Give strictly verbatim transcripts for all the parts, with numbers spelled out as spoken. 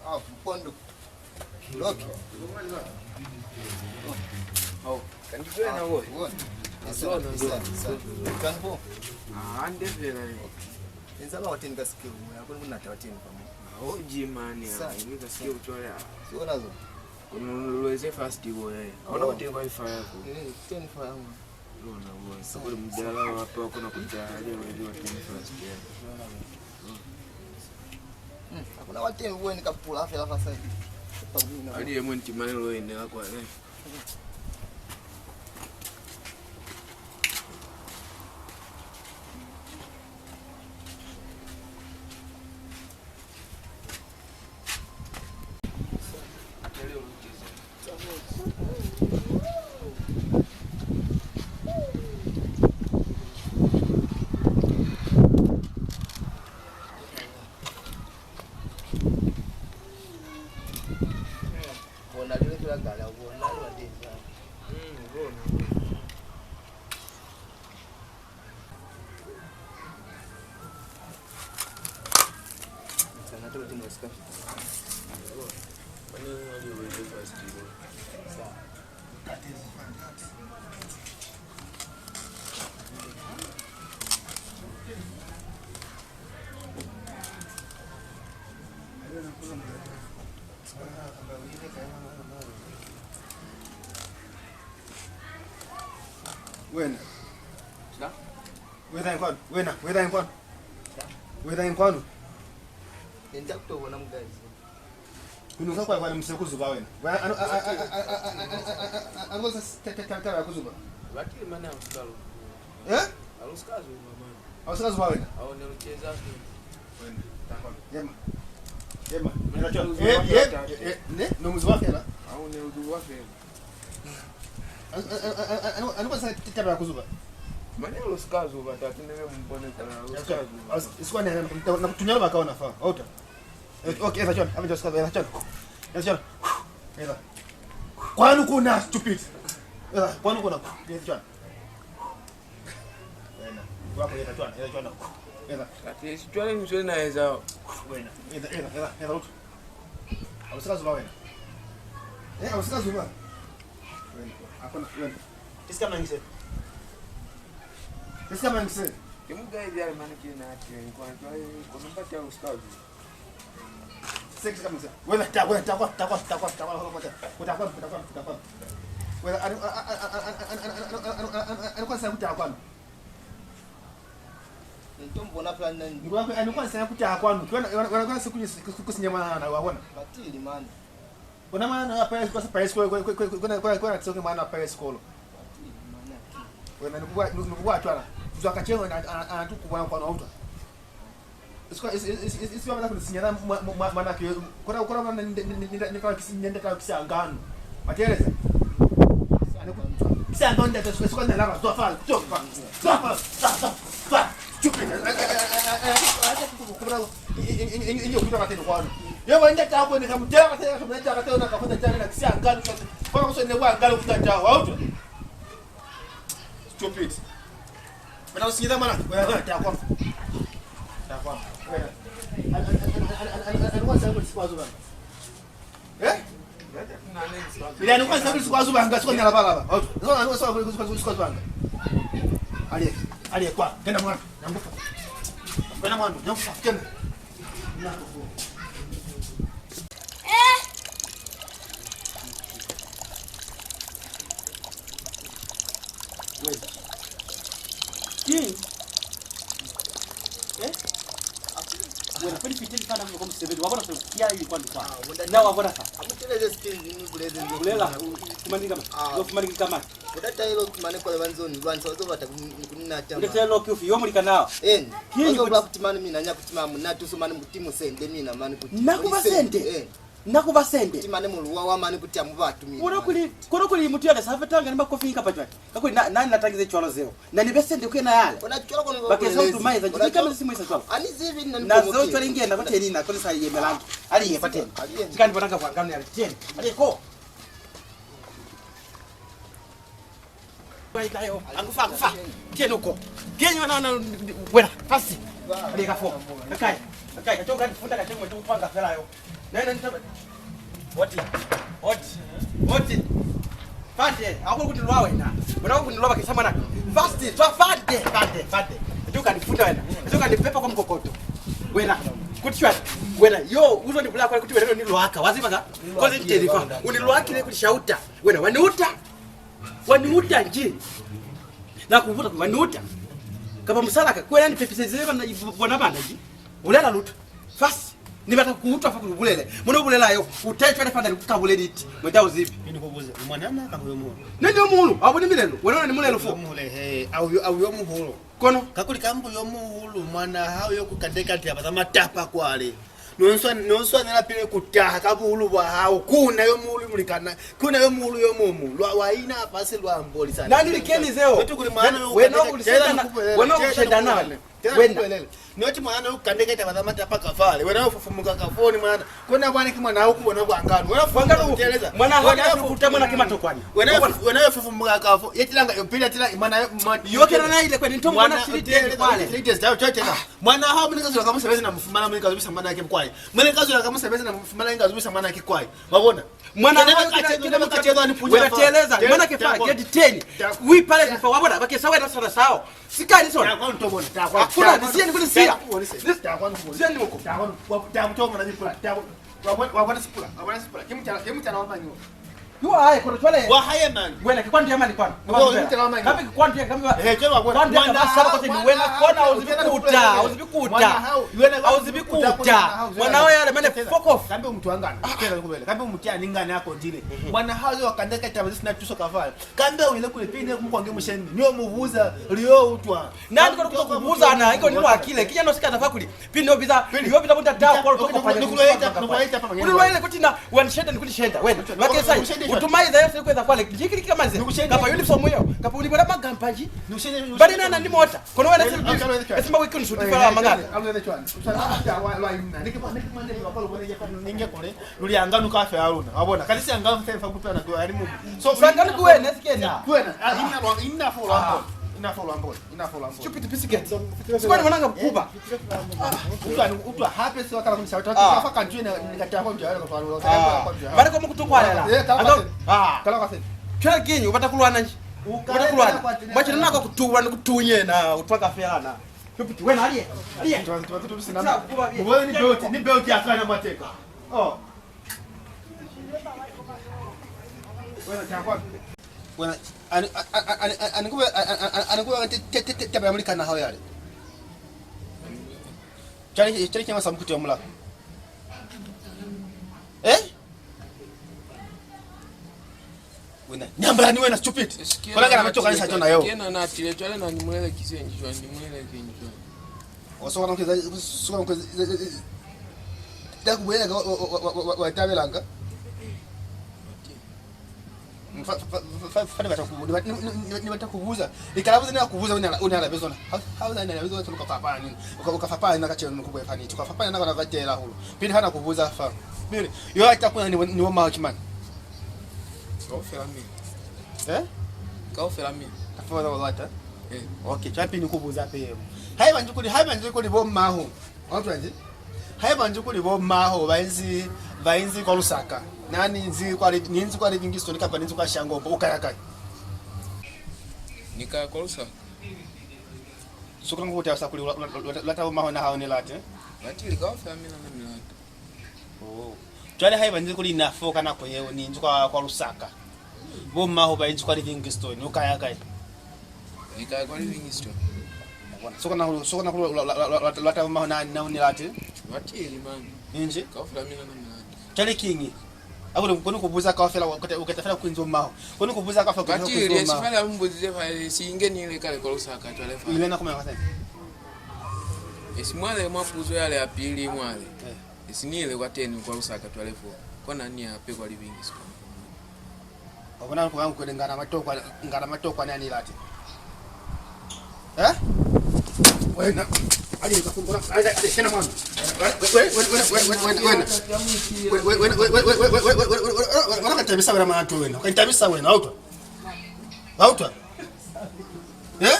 Ah, mpondo. Loki. Oh, kanti kwena boy. Wona. Isa, isa, isa. Kanpo. Ah, ande fela ni. Inza ba wateni ka skill, ya kuni kunata wateni kwa mo. Ah, o jimani, ah, ni ka skill cwale, ah. Si ona zo. Kuno lweze fast boy. Ona kuteni kwa ifa yako. Eh, ten for yangu. Lona boy. Sakuli mudala wa pa kona kutali wewe wa ten fast ya. Hmm, hakuna wateni boy ni kapula fela fa side. Ali yemwe ntimane lo inela kwa ne. Bona lile fela kala, bona lwa teza. Mm, bona. Sana tolo tino sika. Kwani wali weze fast. Sa. Wena. Da? Wena kwanu, wena, wena kwanu. Da? Wena kwanu. Nenda kutobona mugazi. Kunuka kwa kwa mse kuzuba wena. Wena ano ano sa tata kuzuba. Batili mana usikalu. Eh? Alusikazu mama. Alusikazu wena. Au ne ucheza. Wena. Takwa. Yema. Yema. Ela cho. Eh, eh, ne no muzuba fela. Au ne uzuba fela. Ano kwa sa tata kuzuba. Mane alusikazu batatu ne mbone tala alusikazu. Isikwa ne na kutunyalo bakaona fa. Auta. Eh, okay, eza chona, eza chona, eza chona. Eza chona. Eza. Kwanu kuna, stupid. Eza, kwanu kuna. Eza chona. Wena. Wako eza chona, eza chona. Eza. Ati, si chona ni chona eza. Wena. Eza, eza, eza, eza utu. Ausika zuba wena. Eh, ausika zuba. Wena. Hakuna, wena. Isika mangise. Isika mangise. Ke mugaidi ale mane ke na ati, kwa, kwa, kwa namba ya usika zuba. Six kamusa. Wena ta, wena ta kwa, ta kwa, ta kwa, ta kwa, ta kwa, ta kwa, ta kwa, ta kwa. Wena ani, ani kwa sa kuta kwanu. Ntombo na plan nani? Ngwa kwa ani kwa sa kuta kwanu. Kwa na, kwa na, kwa na siku ni kusinya mwana wa bona. Batili mani. Bona mwana wa pale kwa pale sikolo, kwa, kwa, kwa, kwa, kwa, kwa tsoke mwana wa pale sikolo. Batili mani. Wena ni kubwa, ni kubwa twala. Kuzwa kacheo na, na, na tukubona kwa na utwa. Iswa, is, is, is, is, iswa bana kunisinyana mwa, mwa, mwa, mwana ke, kora, kora mwana ni, ni, ni, ni, ni kwa kisi, ni, ni kwa kisi angano. Mateleza. Ani ku, kisi angano nda, iswa, iswa na lava, zwa fa, zwa fa, zwa fa, zwa fa, zwa fa. Stupid. Eh, eh, eh, eh, eh, eh, eh, eh, eh, kubra, i, i, i, i, i, kuta kateni kwano. Ye wende ta kwene, kamutela kateni, kamutela kateni, na kafuta tani na kisi angano, kwa kusone kwa angano kutata, wa uto. Stupid. Wena usinyeza mwana, wena, wena, ta kwanu. Ta kwanu. Wena. Ani kwa sa kuli sikwazu banga. Eh? Ile ani kwa sa kuli sikwazu banga, sikwa nyala bala ba. Ani kwa sa kuli sikwazu banga. Ale, ale kwa, kenda mwana, nyanguka. Kenda mwana, nyanguka, kenda. Ki? Eh? Wena kweli piteni fana mlo kwa musebeli. Wa bona fa kia yi kwa ndukwa. Na wa bona fa. Amuteleze skin ni buleze ndio. Bulela. Fumanika ma. Ndio fumanika ma. Kudata ilo kumane kwa banzo ni lwanisa wazo bata kuninata. Ndete lo kiufi yo mulika nao. En. Kini wazo bula kutimana mina nya kutima munatu so mani mutimu sende mina mani kuti. Nakuba sende. En. Nakuba sende. Timane muluwa wa mani kuti amu batu mina. Kono kuli, kono kuli mutu yale sa fetanga ni makofi kapa cwale. Kakuli na, na, na tangize cwalo zeo. Na ni be sende ku yena yale. Kona cwalo kono. Bakesa utumaeza jikama sisimwisa cwalo. Ani zivi na. Na zeo cwale ngena kwa teni na kone sa yemelanga. Ali ye pateni. Tikani bona ka kwa ngano yale teni. Ali ko. Bai kayo, akufa, akufa. Tieni uko. Tieni wana, wana, wela fasi. Leka fo. Kakai. Kakai, kacho ka ni funda kacho mwe tu panga fela yo. Nene nitaba. Oti. Oti. Oti. Fande, akuli kuti lwa wena. Wena kuti lwa bakisa mwana. Fast, twa fande, fande, fande. Ndio kanifunda wena. Ndio kanipepa kwa mkokoto. Wena. Kuti shwa. Wena, yo, uzo ni bulaya kwa kuti wena ni lwaka. Waziba ka? Kozi nteli fa. Uni lwakile kuti shauta. Wena, waniuta. Waniuta nji. Na kubuta kuti waniuta. Kapa musalaka, kwela ni pepiseze bana, bona bana nji. Bulela lutu. Fasi. Ni bata ku utwa fa kuli u bulele. Muna u bulela yo, u tahe cwale fa na ni ku kabule liti. Mweta u zibi. Ni ku buze, u mwanana kapa yo muhulu? Ne ni yo muhulu, a u boni milelo. Wena u na ni mulelo fo. Yo muhulu, he, a u yo, a u yo muhulu. Kono? Kakuli kambe u yo muhulu, mwanaa hao yo ku kandeka litaba za matapa kwale. No swan-, no swanela pili ku taha ka buhulu bwa hao. Ku na yo muhulu mulikana, ku na yo muhulu yo mumu. Lwa, wa ina fasi lwa ambolisana. Na ni likeni zeo. Batu kuli mwana yo wena u ku liseta na, wena u ku shenda na. Wena. Noti mwana u kandeke taba za matapa ka fale. Wena u fufumuka ka foni mwana. Kona bwana ki mwana u ku bona kwa ngano. Wena fufumuka kuteleza. Mwana hao ya kuta mwana ki matokwani. Wena, wena u fufumuka ka fo. Yetilanga yo pila tila mwana, mwana. Yo kena na ile kweni nto mwana sili tele kwale. Mwana hao mwana kazola ka musebezi na mufumana mwana kazubisa mwana ke kwale. Mwana kazola ka musebezi na mufumana kazubisa mwana ke kwale. Wa bona? Mwana wa ka tena ka tena ni punya. Wena teleza, mwana ke fa grade ten. Wi pale fa wa bona, ba ke sa wena sana sao. Sikali sona. Ta kwa nto bona, ta kwa. Hakuna nisiye ni kunisiya. Ta kwa nto bona. Siya ni uko. Ta kwa nto bona ni kula. Ta kwa. Wa bona, wa bona sipula, wa bona sipula. Kimutala, kimutala wa manyo. Yo aye kono cwale. Wa hae man. Wena ke kwandu ya mani kwanu. Wo, kimutala wa manyo. Kapi ke kwandu ya kambe. Eh, cwale wa bona. Kwandu ya kambe saba kote ni wena kona uzibi kuta, uzibi kuta. Uzibi kuta. Mwana hao yale mane fuck off. Kambe mtu angana. Kela kubele. Kambe mtu ya ningana yako ndile. Mwana hao yo kandeka taba zisina tuso kafala. Kambe wile kule pine kumkwange musheni. Nyo mubuza liyo utwa. Nani kono kuto kubuza na iko ni wakile. Kinya no sikata fa kuli. Pindi yo biza, yo biza muta da kwa lutoko kwa. Ni ku lwaita, ni ku lwaita pa. Uli lwaile kuti na, wa ni shenda, ni ku ni shenda, wena. Bakesa, u tuma iza yose kweza kwale, jikili kama ze. Kapa uniform yo, kapa uli bona magamba nji. Bali na na ni mota. Kono wena sili, esimba wiki nsuti fala mangana. Ninge kule, luli anganu kafe aluna. Wa bona, kali si anganu fe fa kutana kwa ali mu. So, sanganu kuwena sikena. Kuwena, ah, ina lwa, ina fo lwa. Ina fo lwa. Ina fo lwa. Stupid piece of cake. Sikwani mwananga kukuba. Utwa, utwa hape si wakala kunisha. Utwa kafa kantu ina nikatako ndio kwa kwa. Bale kwa mkutukwalela. Eh, kala kwa. Ah. Kala kwa sasa. Kila kinyi ubata kulwana nji. Ubata kulwana. Mwachi nako kutuwa ni kutunye na utwa kafelana. Stupid wena aliye. Aliye. Ubone ni belt, ni belt ya kana mateka. Oh. Wena, ani, ani, ani, ani, ani kube, ani, ani, ani kube te, te, te, te, taba ya mulikana hao yale. Chali, chali kema sa mkuti wa mula. Eh? Wena, nyambala ni wena, stupid. Kola kana macho kanisa chona yo. Kena na tile, chale na ni mulele kisenji chwa, ni mulele kenji chwa. Wasoka na keza, soka na keza, ta kubulela ka wa, wa, wa tabelanga. Fa, fa, fa, fa, fa, ni bata ku, ni bata, ni, ni, ni, ni bata ku buza. Ni kala buza, ni ku buza, una, una la bezona. Ha, ha, una la bezona, tuka papa ni. Uka, uka papa ni ka chenu ku bwe fani. Tuka papa na kana batela hulu. Pili hana ku buza fa. Pili, yo ata kuna ni, ni wa ma chimani. Kaufela mina. Eh? Kaufela mina. Kaufela wa lata? Eh. Okay, cha pili ni ku buza pe. Haiba nji kuli, haiba nji kuli bo maho. Wa utwa nji? Haiba nji kuli bo maho ba inzi, ba inzi kwa Lusaka. Na ni inzi kwa Li-, ni inzi kwa Livingstone kapa ni inzi kwa Shangombo, u kaya kai? Ni kaya kwa Lusaka. Sukula ngo kutasa kuli ula, ula, ula, lata bo maho na hao ni late. Batili kaufela mina na mi lata. Oh. Cwale haiba nji kuli na fo ka nako yeo ni inzi kwa, kwa Lusaka. Bo maho ba inzi kwa Livingstone, u kaya kai? Ni kaya kwa Livingstone. Bona, sokona hulu, sokona hulu, lwa, lwa, lwa, lwa, lwa taba maho na, na u ni late. Batili, man. Inji? Kaufela mina na mi lata. Cwale kiñi? Akuli, koni ku buza kaufela, u keta, u keta fela ku inzi maho. Koni ku buza kaufela, u keta fela ku inzi maho. Batili, esi fale a mbuzize fale, si inge ni ile kale kwa Lusaka, cwale fale. Ni wena kuma kwa sasa. Esi mwale mwa puzo yale ya pili mwale. Eh. Esi ni ile kwateni kwa Lusaka cwale fo, kona ni ape kwa Livingstone. Wa bona ku yangu kwele ngana matokwa, ngana matokwa ni ani lati. Eh? Wena. Ali ka kumbona. Ali, ali, kena mwana. Wena, wena, wena, wena, wena. Wena, wena, wena, wena, wena, wena, wena, wena, wena, wena, ka tabisa wena mwana tu wena. Ka tabisa wena, auto. Auto. Eh?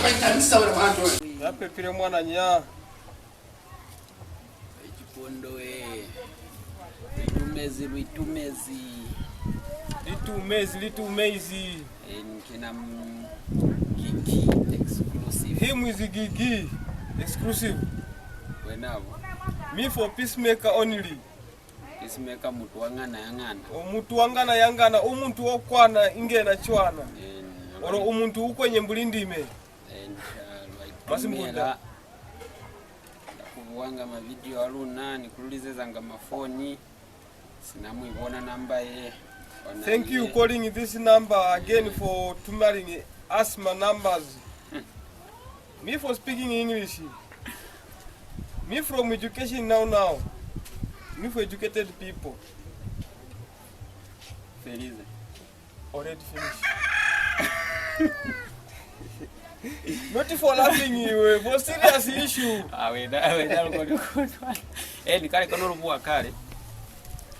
kwa itamisa wena mwana. Ya pepile mwana nya. Chipondo, eh. Lu itumezi, lu itumezi. Li itumezi, li itumezi. Eh, ni kena, mm, Gigi exclusive. Him is Gigi exclusive. Wena bo. Me for peacemaker only. Peacemaker mutu wa ngana ya ngana. O mutu wa ngana ya ngana, u muntu wo kwana inge na cwana. Eh, olo u muntu u kwenye mbuli ndime. Eh, ni, uh, lwa itumela. Masimbunda. Na ku buwanga ma video a luna, ni ku lu lizezanga mafoni. Sina mu ibona namba ye. Thank you calling this number again for tumeling us my numbers. Me for speaking English. Me from education now now. Me for educated people. Felize. Already finished. Not for laughing, iwe, for serious issue. Ah, wena, wena, lukoni kutwa. Eh, ni kale kono lu buwa kale.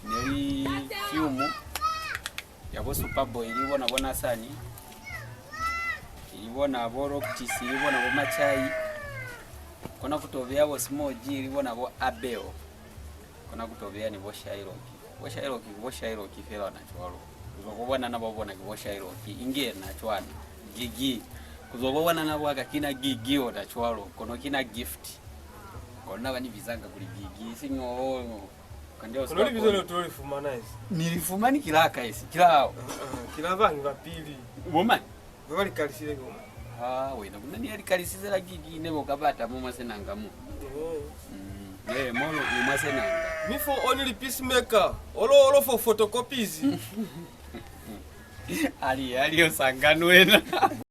Neli film ya bo Superboy, ili bona bo Nasani, ili bona bo Roctis, ili bona bo Machai. Kona ku to beya bo Smoji, ili bona bo Abel. Kona ku to beya ni bo Shylock. Bo Shylock ki bo Shylock fela na cwalo. Ku zwa ku bona na ba bona ki bo Shylock, inge na cwana. Gigi. Ku zwa ku bona na bwa ka ki na Gigi ona cwalo, kono ki na Gift. Kono na ba ni bizanga kuli Gigi, isiñi o, o, o. Kono libizo leo to li fumana esi? Ni li fumani ki la ka esi, ki la hao. Ah, ah, ki la bañi ba pili? Bo mañi? Ba ba li kalisile ki bo mañi? Ah, wena, ku na ni ya li kalisize la Gigi ne bo ka bata mo mwa Senanga mo. Oh. Mm, eh, mo lo, ni mwa Senanga. Me for only peacemaker, olo, olo for photocopies. Ali, ali yo sangano wena.